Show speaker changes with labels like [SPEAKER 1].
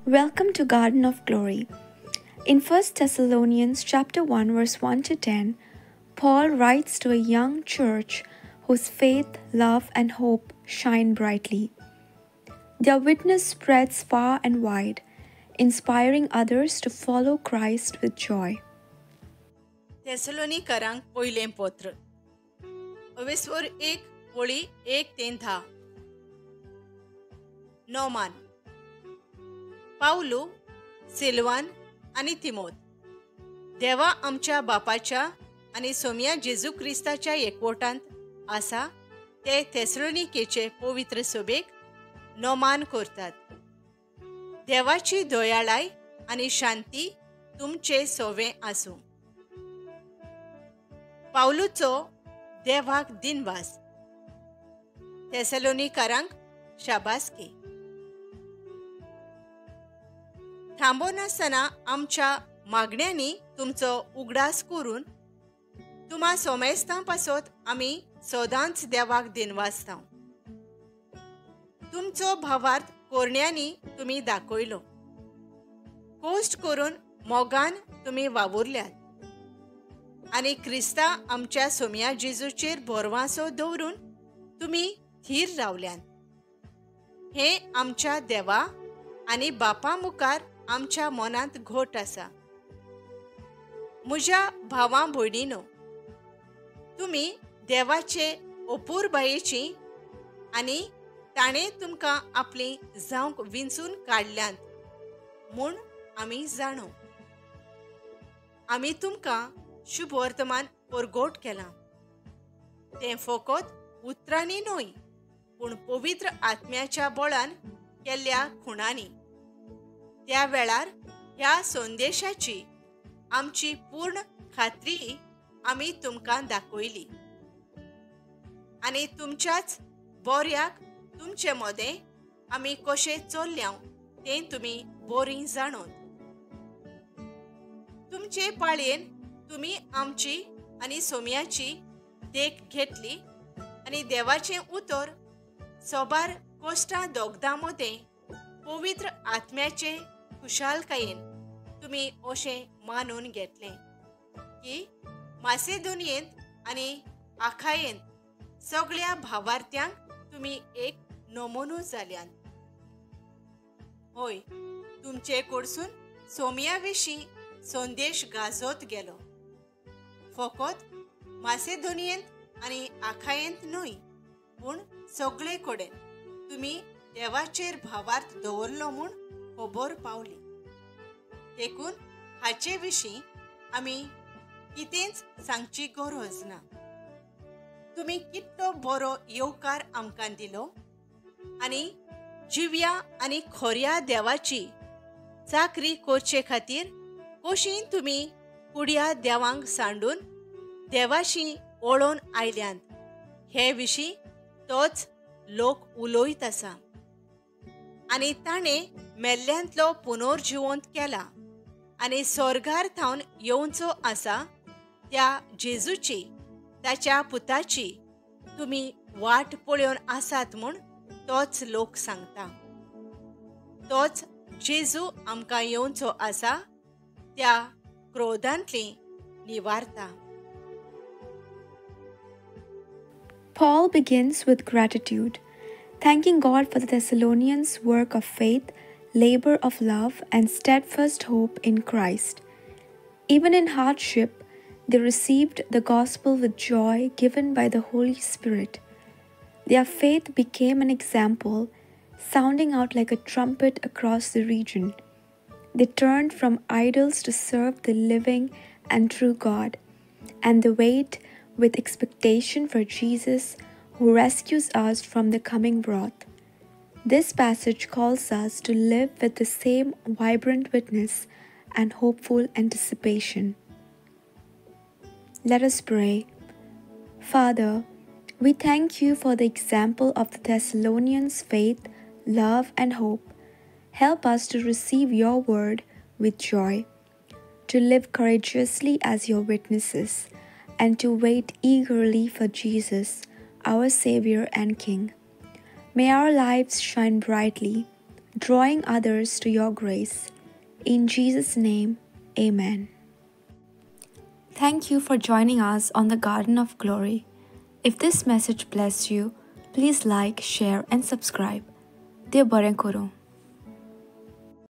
[SPEAKER 1] Welcome to Garden of Glory. In 1 Thessalonians chapter 1 verse 1 to 10, Paul writes to a young church whose faith, love and hope shine brightly. Their witness spreads far and wide, inspiring others to follow Christ with joy.
[SPEAKER 2] थेसलोनिकरांक पयलें पत्र अवेस्वर 1 वळी 1 ते 10. Noman, Pavlu, Salwan आनी तिमोत देवा आमच्या बापाच्या आनी सोमया जेजू क्रिस्ताच्या एकवटांत आसा ते थेसलोनिकेचे पवित्र सभेक नोमान करतात. देवाची दयाळाय आनी शांती तुमचे सोवे आसूं. पावलूचो देवाक दिनवास. थेसलोनिकारांक शाबासकी. थांबोनासतना आमच्या मागण्यांनी तुमचो उगडास करून तुमा सोमेस्तां पासत आमी सदांच देवाक दिनवासता. तुमचो भावार्थ कोरण्यांनी तुमी दाखयलो, कोश्ट करून मोगान तुमी वावुरल्यात आनी क्रिस्ता आमच्या सोमया जेजूचेर भरवासो दवरून तुमी थीर रावल्यात. हें आमच्या देवा आनी बापा मुखार आमच्या मनांत घोट आसा. म्हज्या भावां भयणीनो, तुमी देवाचे अपुरबायेची आनी ताणें तुमकां आपली जावंक विंचून काडल्यांत म्हूण आमी जाणो. आमी तुमकां शुभवर्तमान परगोट केलां. तें फकत उतरांनी न्हय, पूण पवित्र आत्म्याच्या बळान केल्ल्या खुणांनी. त्या वेळार ह्या संदेशाची आमची पूर्ण खात्री आमी तुमकां दाखयली आनी तुमच्याच बोऱ्याक तुमचे मदें आमी कशें चल्ल्या तें तुमी बोरीं जाणून. तुमचे पाळयेन तुमी आमची आनी सोमयाची देख घेतली आनी देवाचें उतर सोबार कोश्टां दोगदां मदें पवित्र आत्म्याचे खुशालकायेन तुमी अशें मानून घेतलें की मासेदोनियेंत आनी आखायेंत सगळ्या भावार्थ्यांक तुमी एक नमुनो जाल्यात. हय, तुमचे कडसून सोमया विशीं संदेश गाजत गेलो, फकत मासेदोनियेंत आनी आखायेंत न्हय, पूण सगळे कडेन तुमी देवाचेर भावार्थ दवरलो म्हूण खबर पावली. देखून हाचे विशीं आमी कितेंच सांगची गरज ना. तुमी कितलो बरो येवकार आमकां दिलो आनी जिव्या आनी खोऱ्या देवाची चाकरी करचे खातीर कशी तुमी कुड्या देवांक सांडून देवाशी वळोवन आयल्यात हे विशीं तोच लोक उलयत आसा. आनी ताणें मेल्ल्यांतलो पुनर्जिवंत केला आनी स्वर्गार थावन येवचो आसा त्या जेजूची, ताच्या पुताची तुमी वाट पळोवन आसात म्हूण तोच लोक सांगता. तोच जेजू आमकां येवचो आसा त्या क्रोधांतली निवारता.
[SPEAKER 1] Paul begins with gratitude, thanking God for the Thessalonians' work of faith, labor of love, and steadfast hope in Christ. Even in hardship, they received the gospel with joy given by the Holy Spirit. Their faith became an example, sounding out like a trumpet across the region. They turned from idols to serve the living and true God, and they wait with expectation for Jesus, who rescues us from the coming wrath. This passage calls us to live with the same vibrant witness and hopeful anticipation. Let us pray. Father, we thank you for the example of the Thessalonians' faith, love, and hope. Help us to receive your word with joy, to live courageously as your witnesses, and to wait eagerly for Jesus, our Savior and King. May our lives shine brightly, drawing others to your grace. In Jesus' name, amen. Thank you for joining us on the Garden of Glory. If this message blessed you, please like, share, and subscribe. देव बरें करूं.